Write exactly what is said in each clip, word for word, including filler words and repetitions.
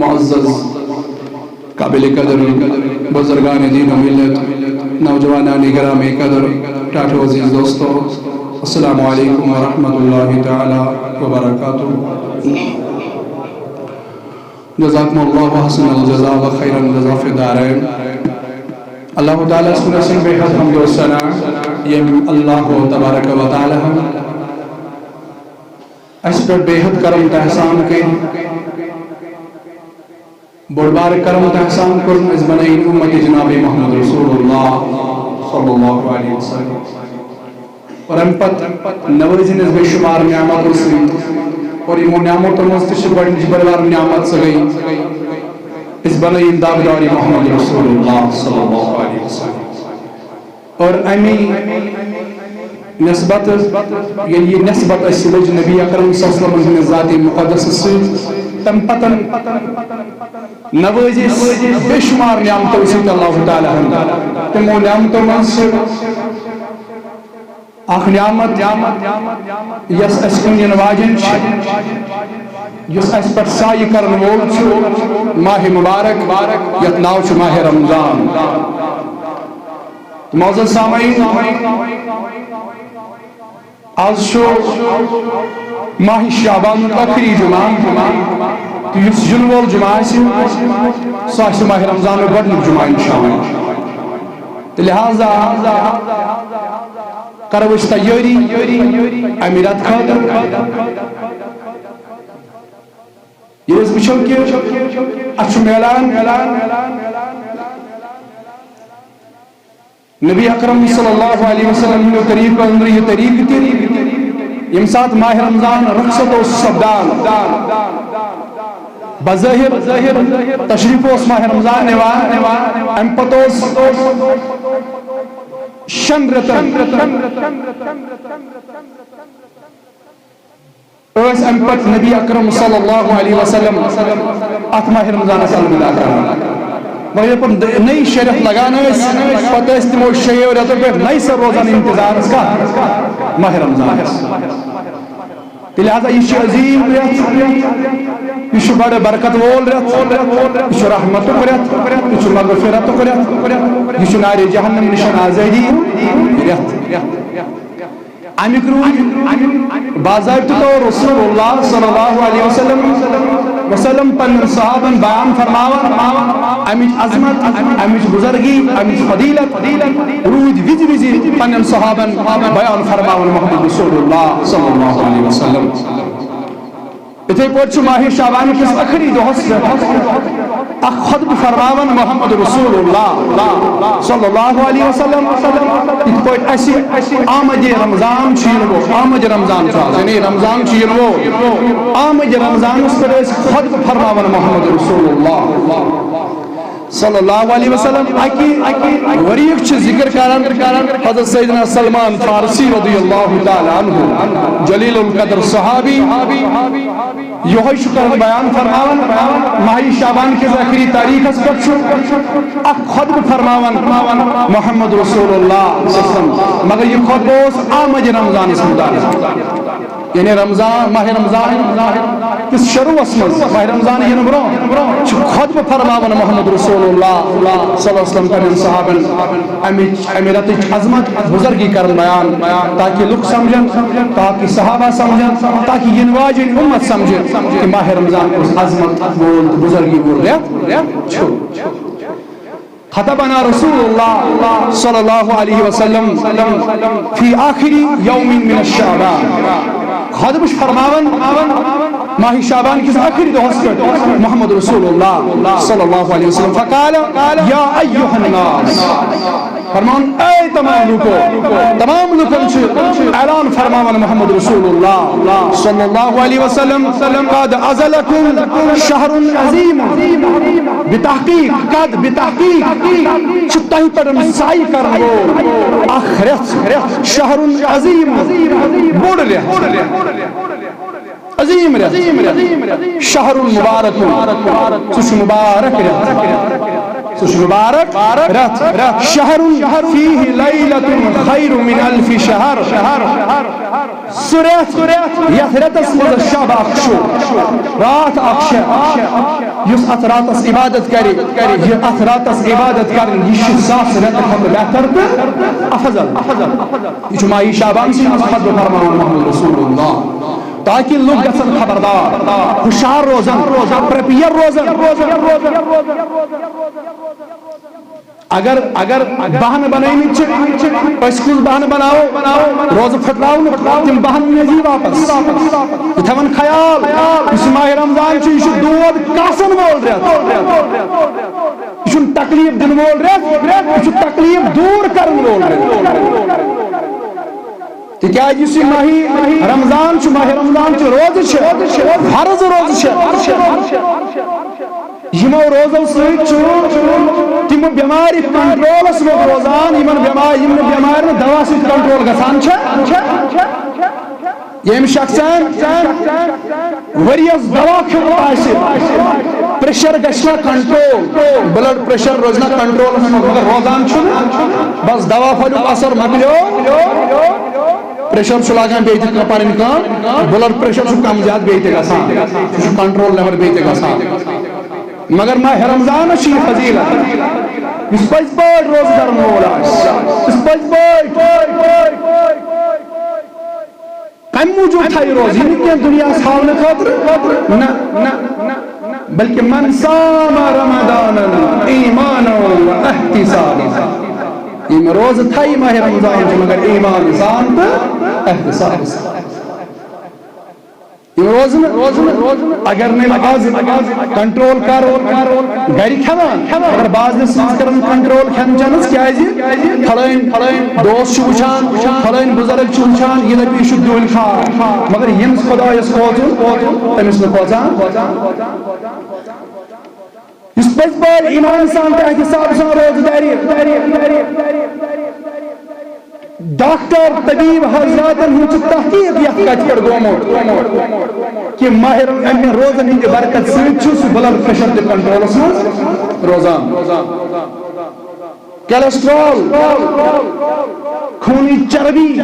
معزز، قابل قدر بزرگان دین و ملت، نوجوانان گرامی قدر، ٹاٹھو عزیز دوستو، السلام علیکم ورحمۃ اللہ تعالی وبرکاتہ۔ جزاکم اللہ احسن الجزا و خیر الجزا فی الدارین۔ اللہ تعالیٰ سن سن بے حد حمد و ثنا، یم اللہ تبارک و تعالیٰ ہن اسہِ پٮ۪ٹھ بے حد کرم تہٕ احسان کٔرۍ، بوٚڑ بارٕ کرم تہٕ احسان کوٚرُن، أسۍ بنٲیِن اُمتِ جناب محمد رسول اللہ صلی اللہ علیہ وسلم۔ اور اَمہِ پتہٕ نوٲزِن أسۍ بے شمار نعمتو سۭتۍ، اور یِمو نعمتو منٛز تہِ چھِ گۄڈٕنِچ بٔڑ بار نعمت سۄ گٔے، أسۍ بنٲیِن داغدارِ محمد رسول اللہ صلی اللہ علیہ وسلم۔ اور امی نسبت، یعنی یہ نسبت اسہِ لٔج نبی اکرم صلی اللہ علیہ وسلم ہٕنٛدِ ذاتِ مقدس سۭتۍ، تم پتن نوٲزِس بے شمار نعمتو سۭتۍ اللہ تعالیٰ ہن۔ تمو نعمتو منٛز چھِ اکھ نعمت، یس اسہِ کُن یِنہٕ واجٮ۪ن چھِ، یُس اسہِ پٮ۪ٹھ سایہِ کرن وول چھُ، ماہ مبارک، یتھ ناو چھُ ماہ رمضان۔ معزز سامعین، آز چھُ ماہ شعبانُک ٲخری جمعہ، تہٕ یُس یِنہٕ وول جمعہ آسہِ، سُہ آسہِ ماہ رمضانُک گۄڈٕنیُک جمعہ انشاءاللہ۔ تہٕ لہذا کرو أسۍ تیٲری امہِ رٮ۪تہٕ خٲطرٕ۔ ییٚلہِ أسۍ وٕچھو کہِ اَسہِ چھُ میلان نبی اکرم صلی اللہ علیہ وسلم ہٕنٛدیو طریٖقو أنٛدرٕ یہِ طریٖقہٕ تہِ، ییٚمہِ ساتہٕ ماہ رمضان رخصت اوس سپدان، بظٲہِر تشریٖف اوس ماہ رمضان نِوان، اَمہِ پتہٕ اوس شٮ۪ن رٮ۪تن ٲسۍ اَمہِ پتہٕ نبی اکرم صلی اللہ علیہ وسلم اَتھ ماہ رمضانس الوداع کران۔ مگر ییٚلہِ پتہٕ نٔے شےٚ رٮ۪تھ لگان ٲسۍ، پتہٕ ٲسۍ تِمو شیٚیو رٮ۪تو پٮ۪ٹھ نَیہِ سرٕ روزان انتظارس کتھ؟ ماہ رمضانس۔ تہٕ لہذا یہِ چھُ عظیٖم رٮ۪تھ، یہِ چھُ بڑٕ برکت وول رٮ۪تھ، یہِ چھُ رحمتُک رٮ۪تھ، یہِ چھُ مغفرتُک رٮ۪تھ، یہِ چھُ نارِ جہنم نِشن آزٲدی ہُنٛد رٮ۪تھ۔ اَمیُک روٗد باضٲبطہٕ طور رسول اللہ صلی اللہ علیہ وسلم، وسلم پننٮ۪ن صحابن بیان فرماوان، اَمِچ عظمت، اَمِچ بزرگی، اَمِچ فضیلت روٗدۍ وِزِ وِزِ پننٮ۪ن صحابن بیان فرماوان محمد رسول اللہ صلی اللہ علیہ وسلم۔ یِتھے پٲٹھۍ چھُ ماہِ شعبان کِس ٲخری دۄہس پٮ۪ٹھ اکھ خطبہٕ فرماوان محمد رسول اللہ صلی اللہ علیہ وسلم، یِتھ پٲٹھۍ اسہِ آمد رمضان چھُ یِنہٕ وول، آمد رمضان چھُ آز، یعنی رمضان چھُ یِنہٕ وول، آمد رمضانس پٮ۪ٹھ ٲسۍ خطبہٕ فرماوان محمد رسول اللہ صلی اللہ علیہ وسلم۔ اکی، اکی وریک چھ ذکر کران حضرت سیدنا سلمان فارسی رضی اللہ تعالی عنہ، جلیل القدر صحابی۔ یہوے چھ کران بیان فرماوان، ماہ شعبان کس ٲخری تاریخس پہ چھ اکھ خطبہ فرماوان محمد رسول اللہ صلی اللہ علیہ وسلم۔ مگر یہ خطبہ اوس آمد رمضانس متعلق۔ یعنی رمضان، ماہ رمضان کس شروعس منٛز، ماہ رمضان ینہٕ برونٛہہ چھُ خطبہٕ فرماوان محمد رسول اللہ صلی اللہ علیہ وسلم پننٮ۪ن صحابن امِچ، امہِ رٮ۪تٕچ عظمت، بزرگی کران بیان، تاکہ لُکھ سمجھن، تاکہ صحابہ سمجھن، تاکہ ینہٕ واجٮ۪ن اُمت سمجھِ کہ ماہ رمضان کُس عظمت وول تہٕ بزرگی وول رٮ۪تھ چھُ۔ خطبنا رسول اللہ صلی اللہ علیہ وسلم فی آخر یوم من الشعبان۔ خطبہ چھُ فرماوان ماہ شعبان کس ٲخری دۄہس پٮ۪ٹھ محمد رسول اللہ صلی اللہ علیہ وسلم، فقال یا ایھا الناس، فرمان اے تمام لوکو، تمام لوکن چھُ اعلان فرماوان محمد رسول اللہ صلی اللہ علیہ وسلم، قد اظلکم شہر عظیم۔ بتحقیق، قد بتحقیق چھُ تۄہہِ پٮ۪ٹھ سایہِ کرن وول اکھ رٮ۪تھ، شہر عظیم، بوٚڑ رٮ۪تھ، عظیم رٮ۪تھ، شہر مبارک، سُہ چھُ مبارک رٮ۪تھ، سُہ چھُ مبارک رٮ۪تھ، شہر فیہ لیلۃ خیر من الف شہر۔ سُہ رٮ۪تھ، یَتھ رٮ۪تَس منٛز شب اکھ چھُ، راتھ اکھ چھےٚ، یُس اَتھ راتَس عبادت کرِ، یہِ اَتھ راتَس عبادت کرِ، یہِ چھُ ساس رٮ۪تہٕ کھۄتہٕ بہتر تہٕ افضل۔ یہِ چھُ ماہِ شعبان سٕے منٛز خطبہٕ فرماوان محمد رسول اللہ، تاکہ لُکھ گژھن خبردار، ہُشار روزن، پریپیئر روزن۔ اگر، اگر بہانہٕ بنٲومٕتۍ چھِ، أسۍ کُس بہانہٕ بناوو؟ روزٕ پھٕٹراونہٕ، تِم بہانہٕ نہٕ یی واپس۔ یہِ تھاوان خیال، یُس یہِ ماہِ رمضان چھُ، یہِ چھُ دود کاسن وول رٮ۪تھ۔ یہِ چھُنہٕ تکلیف دِنہٕ وول رٮ۪تھ، یہِ چھُ تکلیف دوٗر کرن وول رٮ۪تھ۔ تِکیازِ یُس یہِ ماہِ رمضان چھُ، ماہِ رمضان چھُ، روزٕ چھِ، فرض روزٕ چھِ۔ یِمو روزو سۭتۍ چھُ تِم بٮ۪مارِ کنٹرولس منٛز روزان، یِمن بٮ۪مارِ، یِم نہٕ بٮ۪مارِ نہٕ دوا سۭتۍ کنٹرول گژھان چھےٚ۔ ییٚمہِ شخصن ؤریَس دوا کھیوٚمُت آسہِ، پریشر گژھِ نا کنٹرول، بلڈ پریشر روزِ نا کنٹرولس منٛز، مگر روزان چھُنہٕ، بس دوا پھوٚلیُک اثر مۄکلیو، پریشر چھُ لاگان بیٚیہِ تہِ پنٕنۍ کٲم، بلڈ پریشر چھُ کم زیادٕ بیٚیہِ تہِ گژھان، سُہ چھُ کنٹرول نٮ۪بر بیٚیہِ تہِ گژھان۔ مگر ماہِ رمضانس چھِ یہِ فضیلت، یُس پٔزۍ پٲٹھۍ روزٕ دَرن وول آسہِ، یُس پٔزۍ پٲٹھۍ کَمہِ موٗجوٗب تھایہِ روزٕ؟ یہِ نہٕ کینٛہہ دُنیاہَس ہاونہٕ خٲطرٕ، نہ، نہ، نہ، بلکہِ من صام رمضان ایمانا و احتسابا۔ ییٚمہِ روزٕ تھایہِ ماہِ رمضان چھُ، مگر ایمان سان تہٕ احتساب سان۔ یِم روزٕ نہٕ، روزٕ نہٕ، اگر نہٕ یِم آز کنٹرول کرو، گرِ کھٮ۪وان، مگر بازرس منٛز کران کنٹرول کھٮ۪ن چٮ۪نس، کیازِ؟ فلٲنۍ، فلٲنۍ دوست چھُ وٕچھان، فلٲنۍ بُزرگ چھُ وٕچھان، یہِ دپہِ یہِ چھُ دِہُلۍ خار، مگر ییٚمِس خۄدایس کھوژُن، تٔمِس نہٕ کھوژان۔ یُس پٔزۍ پٲٹھۍ ایمان سان تہٕ احتساب سان روزٕ دارِ، ڈاکٹر، طبیب حضراتن ہُنٛد چھُ تحقیق یتھ کتھِ پٮ۪ٹھ گوٚمُت کہِ ماہِ رم-، امہِ روزن ہٕنٛدِ برکت سۭتۍ چھُ سُہ بلڈ پریشر تہِ کنٹرولس منٛز روزان۔ کولیسٹرال، خوٗنٕچ چربی،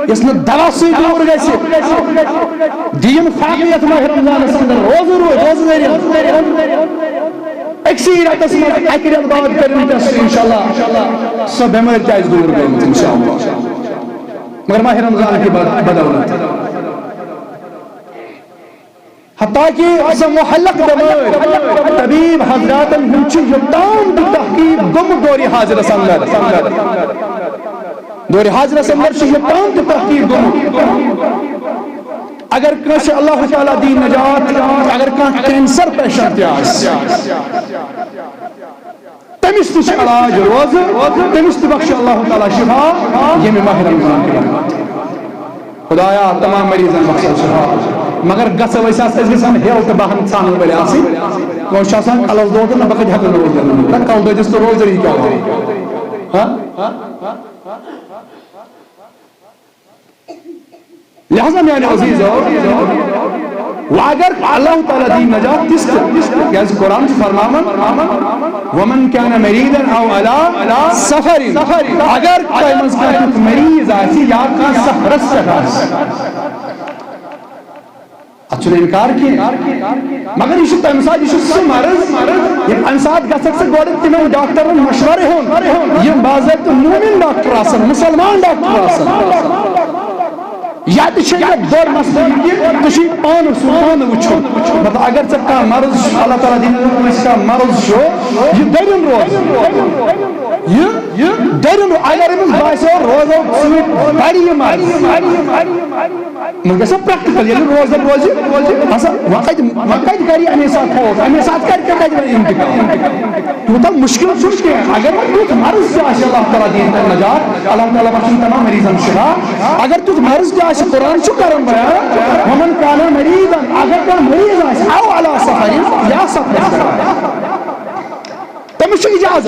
یۄس نہٕ دوا سۭتۍ دوٗر گژھِ، دِیِن فاقہٕ یَتھ ماہِ رمضانَس اندر روزٕ روٗ-، روزٕ دٲری۔ أکسٕے رٮ۪تَس منٛز اَکہِ رٮ۪تہٕ بعد کٔرِن ٹیسٹ، انشاءاللہ سۄ بٮ۪مٲرۍ تہِ آسہِ دوٗر گٔمٕژ، انشاءاللہ۔ مگر ماہِ رمضان کہِ بد-، بدولت۔ حتیٰ کہ سۄ معلق بٮ۪مٲرۍ، طبیب حضراتن ہُنٛد چھُ یوٚتام تہِ تحقیق گوٚمُت دورِ حاضرس اندر، دورِ حاضرس اندر چھُ یوٚتام تہِ تحقیق گوٚمُت۔ اگر کٲنٛسہِ اللہ تعالیٰ دی نجات، اگر کانٛہہ کینسر پیشنٹ تہِ آسہِ، تٔمِس تہِ چھُ علاج روزٕ، تٔمِس تہِ بخشہِ اللہ تعالیٰ شفا ییٚمہِ ماہِ رمضان کہِ برکتہٕ۔ خدایا، تمام مریضن بخشو شفا۔ مگر گژھو أسۍ آز، أسۍ گژھن ہیلتھ بہن ژھانڈن وٲلۍ آسٕنۍ۔ کٲنٛسہِ چھُ آسان کلس دود تہٕ نہ بہٕ کتہِ ہٮ۪کہٕ نہٕ روزٕ دٔرِتھ۔ نہ کلہٕ دٲدِس تہٕ روزٕ دٔری کیٛاہ وَنو؟ ہاں؟ لہذا میانہِ عزیزو، وۄنۍ اگر اللہ تعالیٰ دی نجات تِژھ تہِ، کیازِ قرآن چھُ فرماوان، "ومن کان مریضا او علی سفر"، اگر تۄہہِ منٛز کانٛہہ تیُتھ مریض آسہِ یا کانٛہہ سفرس پٮ۪ٹھ آسہِ، اتھ چھُنہٕ انکار کینٛہہ، مگر یہِ چھُ تمہِ ساتہٕ، یہِ چھُ سُہ مرض، ییٚمہِ، امہِ ساتہٕ گژھکھ ژٕ گۄڈٕ تِمن ڈاکٹرن مشورٕ ہیوٚن، یِم باضٲبطہٕ مومن ڈاکٹر آسن، مسلمان ڈاکٹر آسن۔ یا تہِ چھِ یہِ بٔڑ مسلہٕ یہِ کہِ ژےٚ چھُے پانہٕ سُہ پانہٕ وٕچھُن۔ مطلب، اگر ژےٚ کانٛہہ مرض چھُ، اللہ تعالیٰ دِنہٕ کٲنٛسہِ کانٛہہ مرض چھُ، یہِ دٔرِن روزٕ۔ یہِ، یہِ دٔرِن رو-، اگر أمِس باسیو روزو سۭتۍ بڑِ یہِ مرض۔ وۄنۍ گژھِ نا پریکٹیکل، ییٚلہِ روزدر روزِ، اصل، وۄنۍ کتہِ، وۄنۍ کتہِ کرِ یہِ امی ساتہٕ فوت؟ امی ساتہٕ کرِ کیٛاہ، کتہِ وۄنۍ انتقال؟ تیوٗتاہ مُشکِل چھُنہٕ کینٛہہ۔ اگر وۄنۍ تیُتھ مرض تہِ آسہِ، اللہ تعالیٰ دِیِن تۄہہِ نجات، اللہ تعالیٰ بخشِن تمام مریضن شفا۔ اگر تیُتھ مرض تہِ آسہِ، قرآن چھُ کران بیان، "ومن کان مریضا"، اگر کانٛہہ مریض آسہِ، "او علی سفر"، یا سفرس پٮ۪ٹھ آسہِ۔ تٔمِس چھُ اجازت۔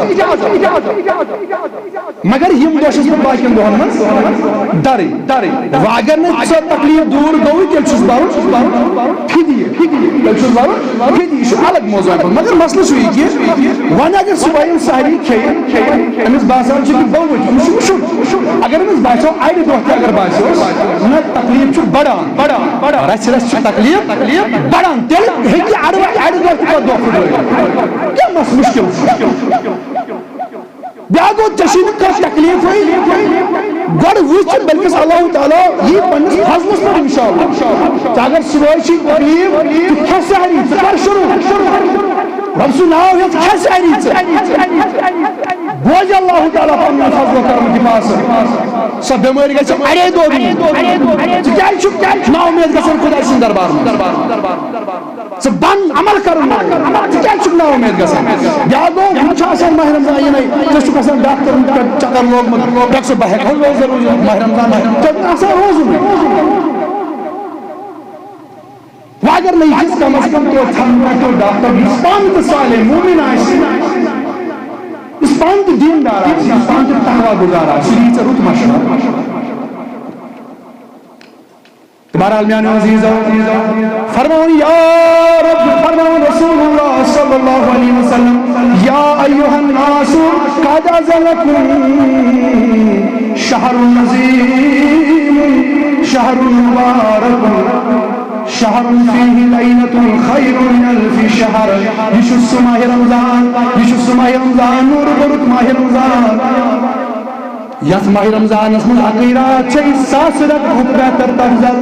مگر یِم دۄہ چھُس بہٕ باقین دۄہن منٛز درٕنۍ۔ وۄنۍ اگر نہٕ سۄ تکلیف دوٗر گوٚوٕے، تیٚلہِ چھُس بَرُن، چھُس بَرُن فدیہِ۔ چھُس وَنان، یہِ چھُ الگ موضوع۔ مگر مسلہٕ چھُ یہِ کہِ وۄنۍ اگر صُبحٲے یِم ساری کھیٚیہِ، أمِس باسان چھُ کہِ بہٕ وٕچھِ، أمِس چھُ وٕچھُن۔ اگر أمِس باسیو اَڑِ دۄہ تہِ اگر باسیوس، نہ، تکلیٖف چھُ بڑان، بڑان، بڑان، رَژھِ رَژھِ چھُ تکلیٖف، تکلیٖف بڑان، تیٚلہِ ہیٚکہِ اَڑِ، اَڑِ دۄہ تہِ پَتہٕ دۄہ پھٕٹرٲوِتھ۔ کیٛاہ مس-، مُشکِل چھُ؟ بیٛاکھ گوٚو، ژےٚ چھُے نہٕ کانٛہہ تکلیٖفٕے۔ گۄڈٕ وٕچھ، بلکس اللہ تعالیٰ یی پننِس فضلس پٮ۪ٹھ، انشاءاللہ۔ ژےٚ اگر صُبحٲے چھُے تکلیٖف، ژٕ کھےٚ سحری، ژٕ کر شروع۔ رۄب سُنٛد ناو ہیٚتھ کھےٚ سحری ژٕ۔ بوزِ اللہ تعالیٰ پنُن فضل و کرم تہِ پاسہٕ۔ سۄ بٮ۪مٲرۍ گژھِ اَڑے دۄہ دوٗر۔ ژٕ کیٛازِ چھُکھ نا اُمید گژھان خۄداے سٕنٛدِ دربار منٛز؟ ژٕ بن عمل کرُن۔ ژٕ کیٛازِ چھُکھ نا اُمید گژھان؟ بیٛاکھ گوٚو، وۄنۍ چھُ آسان ماہِ رمضان یِنَے، ژےٚ چھُکھ آسان ڈاکٹرن پٮ۪ٹھ چکر لوگمُت، ڈاکٹر صٲب، بہٕ ہٮ۪کہٕ وۄنۍ روزدر روٗزِتھ ماہِ رمضان؟ ژےٚ چھُنہٕ آسان روزُن۔ وۄنۍ اگر نہٕ یہِ چیٖز کم از کم توتہِ ژھانٛڈُن، توتہِ ڈاکٹر، یُس پانہٕ تہِ صالح مومن آسہِ، یُس پانہٕ تہِ دیندار آسہِ، یُس پانہٕ تہِ تقوی گزار آسہِ، سُہ دِیہِ ژےٚ رُت مشورٕ۔ بہرحال میانیو عزیزو، فرماوان یا رب، فرماوان رسول اللہ صلی اللہ علیہ وسلم، یا ایھا الناس قد ازلکم شہر عظیم، شہر مبارک، شہر فیہ لیلۃ خیر من الف شہر۔ یہ چھُ سُہ ماہِ رمضان، یہ چھُ سُہ ماہِ رمضان، نور بوٚرُت ماہِ رمضان۔ یتھ ماہِ رمضانس منٛز اکٕے راتھ چھے ساسہٕ رٮ۪تہٕ کھۄتہٕ بہتر تفضل۔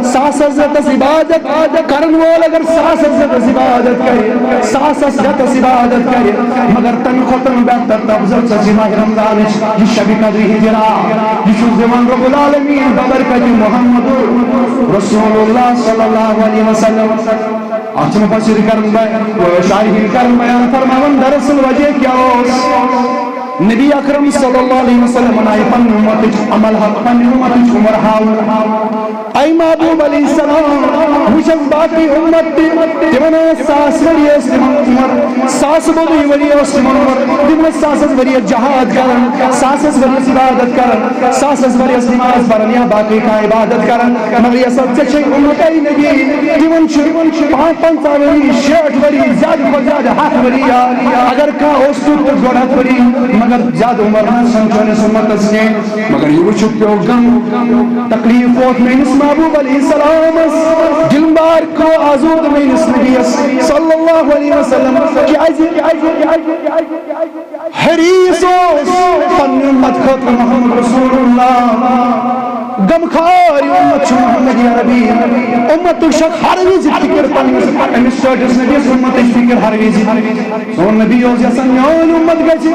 ساسس رٮ۪تس عبادت کرن وول اگر ساسس رٮ۪تس عبادت کرِ، ساسس رٮ۪تس عبادت کرِ، مگر تمہِ کھۄتہٕ بہتر تفضل چھِ ماہِ رمضانٕچ۔ یہِ شبِ قدرِ ہٕنٛدِ راتھ، یہِ چھُ دِوان رب العالمین ببرکتِ محمد رسول اللہ صلی اللہ علیہ وسلم۔ اتھ چھِ مفسر کران بیا-، شارحین کران بیان، فرماوان دراصل وجہ کیٛاہ اوس؟ نبی اکرم صلی اللہ علیہ وسلمن آیہِ پننہِ امتٕچ عمل حق، پننہِ امتٕچ عمر ہاوُن۔ اے محبوب علیہ السلام، وٕچھ حظ باقٕے امت تہِ، تِمن ٲس ساس ؤری ٲس تِمن عمر، ساس بوٚدُے ؤری اوس تِمن عمر، تِم ٲسۍ ساسس ؤریس جہاد کران، ساسس ؤریس عبادت کران، ساسس ؤریس نماز پران یا باقٕے کانٛہہ عبادت کران، مگر یۄس حظ ژےٚ چھے امت اے نبی، تِمن چھِ پانٛژھ پنٛژاہ ؤری، شیٹھ ؤری، زیادٕ کھۄتہٕ زیادٕ ہتھ ؤری یا اگر کانٛہہ اوس تیُتھ تہٕ ڈۄڈ ہتھ ؤری، مگر زیادٕ عمر نہ آسان چٲنِس امتس کینٛہہ۔ مگر یہِ وٕچھِتھ پیوٚو غم، تکلیف ووت میٲنِس محبوب علیہ السلامس، دِل مبارک گوٚو آزود میٲنِس نبیس صلی اللہ علیہ وسلم۔ کیازِ؟ حریص اوس پننہِ امت خٲطرٕ محمد رسول اللہ۔ غمخار یہِ امت چھُ محمد عربی۔ امتُک چھکھ ہر وِزِ فکر پننِس أمِس ٹٲٹھِس نبیس، امتٕچ فکر ہر وِزِ۔ سون نبی اوس یژھان میٲنۍ امت گژھِ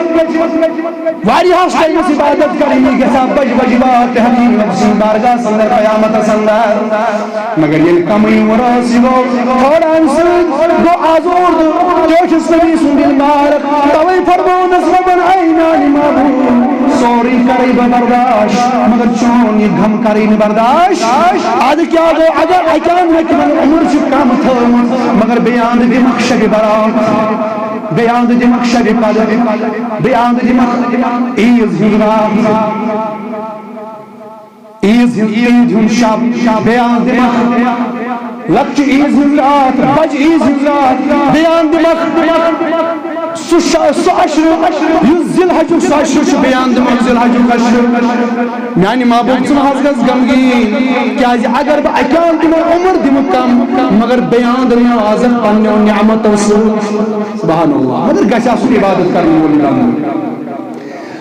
واریاہس ٹایمس عبادت کرٕنۍ، یہِ گژھِ ہا بجہِ بجہِ وار تہِ ہٮ۪کہٕ یہِ رۄب سٕنٛدِ بارگاہس اندر قیامتس اندر۔ مگر ییٚلہِ کمٕے عمر ٲس، یہِ گوٚو تھوڑا امہِ سۭتۍ گوٚو آزور تہٕ ٹٲٹھِس نبی سُنٛد دِل مارٕ۔ توے فرموونس رۄبن، اے میانہِ محبوب، سورُے کرے بہٕ برداش، مگر چون یہِ غم کرے نہٕ برداش۔ ادٕ کیٛاہ گوٚو، اگر اکہِ اندٕ مےٚ تِمن عمر چھِ کم تھٲومٕژ، مگر بیٚیہِ اندٕ دِمکھ شبِ برات، بیٚیہِ اندٕ دِمکھ شبِ قدر، بیٚیہِ اندٕ دِمکھ عیٖذ ہُنٛد راتھ۔ عیٖذ ہُنٛد، عیٖد ہُنٛد شب، بیان دِمکھ۔ لۄکچہِ عیٖذ ہُنٛد راتھ، بجہِ عیٖذ ہُنٛد راتھ، بیان دِمکھ۔ سُہ شا-، سُہ عشرٕ، یُس ذی الحجُک سُہ عشرٕ چھُ، بیان دِمکھ ذی الحجُک عشرٕ۔ میانہِ محبوب، ژٕ مہ حظ گژھ غمگیٖن، کیازِ اگر بہٕ اکہِ اَنٛدٕ تِمن عمر دِمہٕ کم، مگر بیان دِمہٕ نوازکھ پننیو نعمتو سۭتۍ۔ سبحان اللہ۔ مگر گژھِ آسُن عبادت کرن وول انسان۔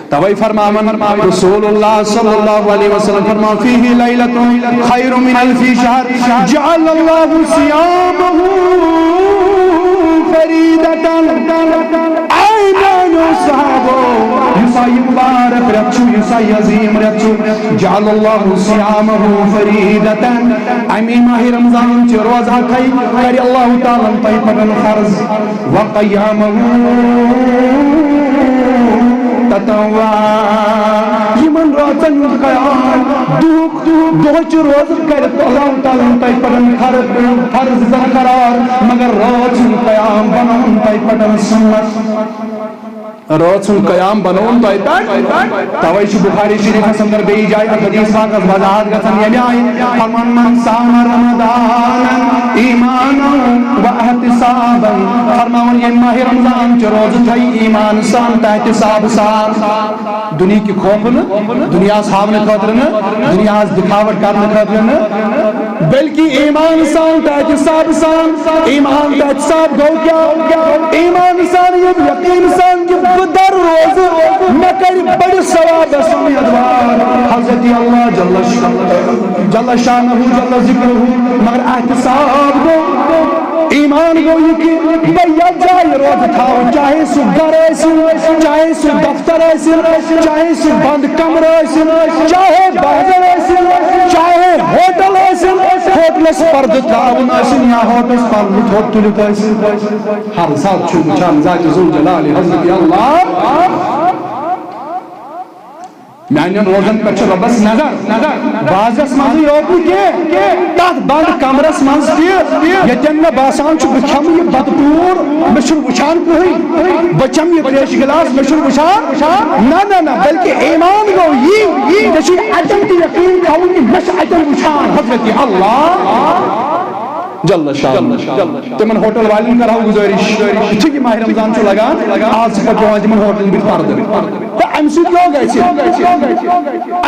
توے فرماون رسول اللہ صلی اللہ علیہ وسلم، فرمان، فیہ لیلۃ خیر من الف شہر، جعل اللہ صیامہ فریضۃ۔ اے میانیو صحابو، یُس ہا یہِ مبارک رٮ۪تھ چھُ، یُس ہا یہِ عظیم رٮ۪تھ چھُ، جعل اللہ صیامہ فریضۃ۔ امی ماہ رمضان چہِ روزہ کھے کرِ اللہ تعالیٰ ہن تۄہہِ پٮ۪ٹھ فرض۔ وقیامہ تطوعا، یِمن رٲژن ہُنٛد قیام، دُہُک، دُہچہِ روزٕ کٔرِتھ اللہ تعالیٰ ہن تۄہہِ پٮ۪ٹھ فرض، فرض قرار، مگر رٲژ ہُنٛد قیام بنووُن تۄہہِ پٮ۪ٹھ سُنت۔ رٲژ ہُنٛد قیام بنووُن تۄہہِ پٮ۪ٹھ۔ توے چھُ بخاری شریفس اندر بیٚیہِ جایہِ اکھ حدیث پاکس وضاحت گژھان، ییٚمہِ آیہِ فرمان، من صام رمضان ایمانا و فرماوان، ییٚمہِ ماہِ رمضان چہِ روزٕ تھایہِ ایمان سان تہٕ احتساب سان۔ دُنیہٕکہِ خوفہٕ نہٕ، دُنیاہس ہاونہٕ خٲطرٕ نہٕ، دُنیاہس دکھاوٹ کرنہٕ خٲطرٕ نہٕ، بلکہ ایمان سان تہٕ احتساب سان۔ ایمان تہٕ احتساب گوٚو کیٛاہ؟ ایمان سان، ییٚمہِ یقین سان کہِ بہٕ در روزٕ، مےٚ کرِ بڑِ ثوابس امیدوار حضرت اللہ جل، جل شانہ جل ذکرہ، مگر احتساب گوٚو، ایمان گوٚو یہِ کہِ بہٕ یتھ جایہِ روزٕ تھاوٕ، چاہے سُہ گرٕ ٲسِن، چاہے سُہ دفتر ٲسِن، چاہے سُہ بند کمرٕ ٲسِن، چاہے بازر ٲسِن، چاہے ہوٹل ٲسِن، ہوٹلس پردٕ ترٛاوُن ٲسِن یا ہوٹلس پردٕ تھوٚد تُلِتھ ٲسِن، ہر ساتہٕ چھُ وٕچھان ذاتِ ذوالجلال حضرت اللہ۔ میانٮ۪ن روزن پٮ۪ٹھ چھِ رۄبس نظر۔ بازرس منٛزٕے یوت نہٕ کینٛہہ، تتھ بند کمرس منٛز تہِ، ییٚتٮ۪ن مےٚ باسان چھُ بہٕ کھٮ۪مہٕ یہِ بتہٕ ٹوٗر، مےٚ چھُنہٕ وٕچھان کٕہٕنۍ۔ بہٕ چٮ۪مہٕ یہِ تریشہِ گلاس، مےٚ چھُنہٕ وٕچھان۔ نہ، نہ، نہ، بلکہِ ایمان گوٚو یی، ژےٚ چھُے اتٮ۪ن تہِ یقین تھاوُن کہِ مےٚ چھُ اتٮ۪ن وٕچھان حضرت اللہ۔ جل شان۔ تِمن ہوٹل والٮ۪ن کرہو گُزٲرِش، یُتھُے یہِ ماہِ رمضان چھُ لگان، آز چھِ پتہٕ پٮ۪وان تِمن ہوٹلن بٕتھِ پردٕ۔ تہٕ امہِ سۭتۍ کیٛاہ گژھِ؟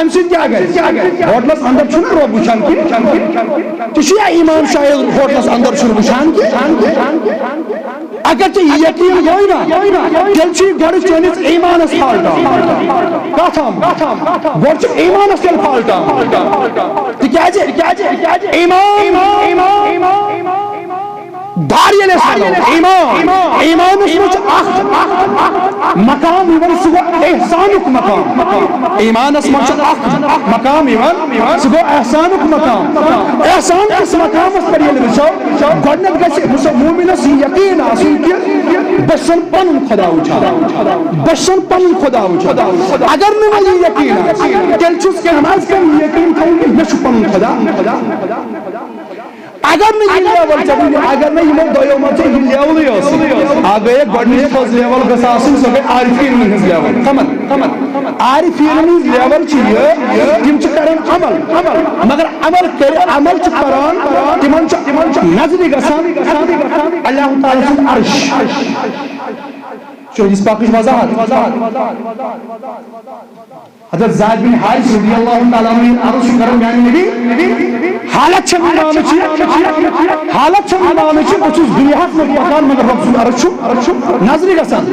امہِ سۭتۍ کیٛاہ گژھِ؟ ہوٹلس اندر چھُنہٕ رۄب وٕچھان کینٛہہ۔ ژےٚ چھُیا ایمان شاید ہوٹلس اندر چھُنہٕ وٕچھان کینٛہہ؟ اگر ژےٚ یہِ یقین گوٚوٕے نا، تیٚلہِ چھُے گۄڈٕ چٲنِس ایمانس فالٹ آمُت۔ کتھ آمُت؟ گۄڈٕ چھُ ایمانس تیٚلہِ فالٹ آمُت۔ تِکیٛازِ؟ تِکیٛازِ؟ ایمان، دار ییٚلہِ أسۍ وَنو، ایمان، ایمانس منٛز چھُ اکھ مقام یِوان، سُہ گوٚو احسانُک مقام۔ ایمانس منٛز چھُ اکھ مقام یِوان، سُہ گوٚو احسانُک مقام۔ احسان کِس مقامس پٮ۪ٹھ ییٚلہِ وٕچھو، گۄڈٕنٮ۪تھ گژھِ مُس-، مومنس یہِ یقین آسُن کہِ بہٕ چھُسن پنُن خدا وٕچھان، بہٕ چھُسن پنُن خدا وٕچھان۔ اگر نہٕ وۄنۍ یہِ یقین آسہِ، تیٚلہِ چھُس کم از کم یہِ یقین تھاوُن کہِ مےٚ چھُ پنُن خدا۔ اگر نہٕ یہِ لیول ژےٚ وٕنہِ، اگر نہٕ یِمو دۄیو منٛز ژےٚ یہِ لیولٕے ٲسٕے، اکھ گٔیے گۄڈٕنِچ تھٔز لیول گٔژھ آسٕنۍ، سۄ گٔے عارفیٖنن ہٕنٛز لیول۔ کمن؟ کمن؟ عارفیٖنن ہٕنٛز لیول چھِ یہِ، تِم چھِ کران عمل، مگر عمل کٔرِتھ، عمل چھِ کران، تِمن چھُ، تِمن چھُ نظرِ گژھان اللہ تعالیٰ سُنٛد عرش۔ چھُ حدیث پاکٕچ وضاحت۔ حضرت زید بن حارث رضی اللہ تعالیٰ عنہ عرض چھُ کران، میانہِ نبی، حالت چھےٚ مےٚ مانٕچ، حالت چھےٚ مےٚ مانٕچ، بہٕ چھُس دُنیاہَس منٛز پکان، مگر رۄب سُنٛد عرش چھُ نظرِ گژھان۔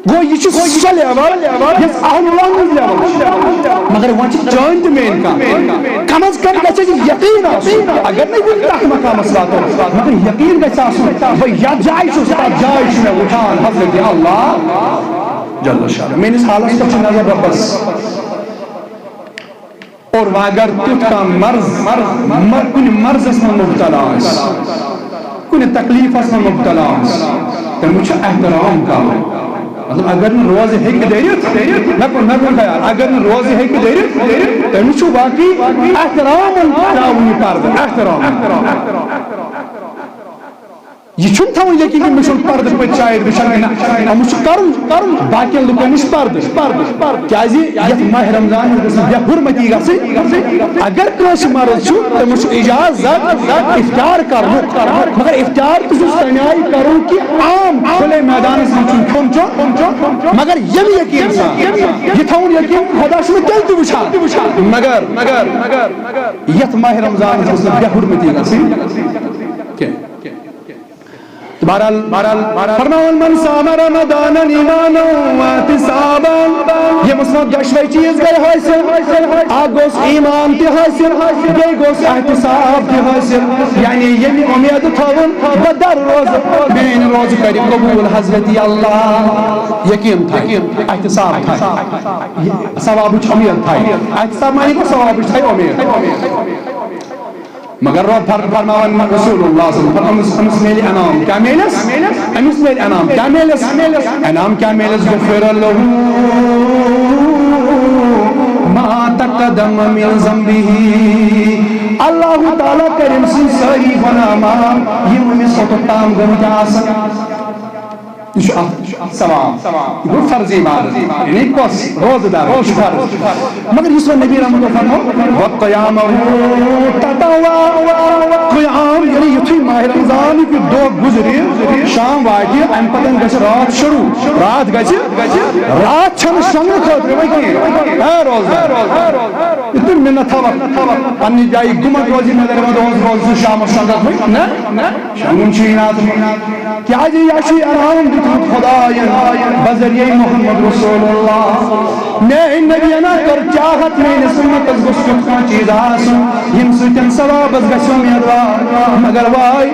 گوٚو، یہِ چھِ سۄ لیول، یۄس اہل اللہ ہٕنٛز لیول چھِ۔ مگر وۄنۍ چھِ چٲنۍ تہِ میٲنۍ کانٛہہ۔ کم از کم گژھِ اَسہِ یقین آسُن۔ اگر نہٕ وُنہِ تَتھ مقامس واتو، مگر یقین گژھِ آسُن، بہٕ یَتھ جایہِ چھُس، تَتھ جایہِ چھُ مےٚ وُچھان حضرت اللہ جل شانہ۔ میٲنِس حالس پٮ۪ٹھ چھِ نظر رۄبس۔ اور وۄنۍ اگر تیُتھ کانٛہہ مرض، مر-، کُنہِ مرضس منٛز مبتلا آسہِ، کُنہِ تکلیفس منٛز مبتلا آسہِ، تٔمِس چھُ احترام کرُن۔ مطلب، اگر نہٕ روزٕ ہیٚکہِ دٔرِتھ، مےٚ کوٚر، مےٚ کوٚر خیال، اگر نہٕ روزٕ ہیٚکہِ دٔرِتھ، تٔمِس چھُ واقعی احترامن ترٛاوُن یہِ پردٕ، احترام۔ یہِ چھُنہٕ تھاوُن یقین کہِ مےٚ چھُنہٕ پردٕ پٔتۍ شاید وٕچھان، نہ، أمِس چھُ کرُن، کرُن باقین لُکن نِش پردٕ، پردٕ، پردٕ۔ کیازِ یتھ ماہِ رمضانس گٔژھ نہٕ بے حرمتی گژھٕنۍ۔ اگر کٲنٛسہِ مرض چھُ، تٔمِس چھُ اجازت افطار کرنُک، مگر افطار تہِ چھُس تمہِ آیہِ کرُن کہِ عام کھُلے میدانس منٛز چھُنہٕ کھیوٚن چیوٚن، مگر ییٚمہِ یقین سان یہِ تھاوُن یقین، خدا چھُ مےٚ تیٚلہِ تہِ وٕچھان، مگر، مگر یتھ ماہِ رمضانس گٔژھ نہٕ بے حرمتی گژھٕنۍ کینٛہہ۔ بہرحال، بہرحال، فرماوان، "من صام رمضان ایمانا و احتسابا"، ییٚمِس منٛز دۄشوے چیٖز گٔے حٲصِل، اکھ گوٚژھ ایمان تہِ حٲصِل، بیٚیہِ گوٚژھ احتساب تہِ حٲصِل، یعنی ییٚمہِ اُمید تھٲوٕن، بہٕ در روزٕ، میٲنۍ روزٕ کرِ قبوٗل حضرت اللہ۔ یقین تھایہِ، احتساب تھایہِ، ثوابٕچ اُمید تھایہِ۔ احتساب معنی گوٚو ثوابٕچ تھایہِ اُمید۔ مگر رۄب فر-، فرماوان رسول اللہ صلی اللہ علیہ وسلم، أمِس، أمِس میلہِ انعام۔ کیٛاہ میلٮ۪س؟ أمِس میلہِ انعام۔ کیٛاہ میلٮ۪س؟ انعام کیٛاہ میلٮ۪س؟ "غفر له ما تقدم من ذنبه"۔ اللہ تعالیٰ کرِ أمۍ سٕنٛدۍ سٲری گۄناہ معاف، یِم أمِس اوٚتَتھ تام گٔمٕتۍ آسَن۔ یہِ چھُ اکھ ثواب۔ یہِ گوٚو فرض عبادت۔ یعنی کۄس؟ روزٕ دار۔ یہِ چھُ فرض۔ مگر یُس وۄنۍ نبی رحمتو فرمو، "وقیامہ تطوع"، قیام، یعنی یُتھُے ماہِ رمضان دۄہ گُزرِ، شام واتہِ، اَمہِ پَتہٕ گژھِ راتھ شروٗع۔ راتھ گژھِ، راتھ چھَنہٕ شۄنٛگنہٕ خٲطرٕ وۄنۍ کِہیٖنۍ۔ ہاں، روزدار۔ یہِ تہِ مِنت تھاوَکھ۔ پنٛنہِ جایہِ گُمَن روزِ نظرِ منٛز، دۄہَس روزِ سُہ شامَس شۄنٛگَکھ وۄنۍ۔ نہ، شۄنٛگُن چھُ یی نہٕ اَتھ منٛز۔ کیٛازِ یہِ چھُ انعام دیُتمُت خۄدایَن بذریعہ محمد رسول اللہ۔ میٛانہِ نبیَنا کٔر چاہت، میٛٲنِس اُمتَس گوٚژھ تیُتھ کانٛہہ چیٖز آسُن، ییٚمہِ سۭتۍ ثوابَس گژھِ اُمیدوار۔ مگر واے،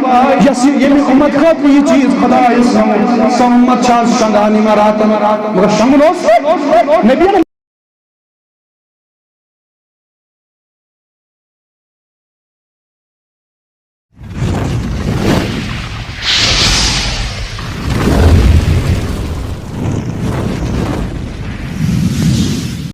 یۄس یہِ، ییٚمہِ اُمت خٲطرٕ یہِ چیٖز خۄدایَس سوٗنٛچ، سۄ اُمت چھِ آز شۄنٛگان یِمَن راتَن۔ مگر شۄنٛگُن اوس نبیَن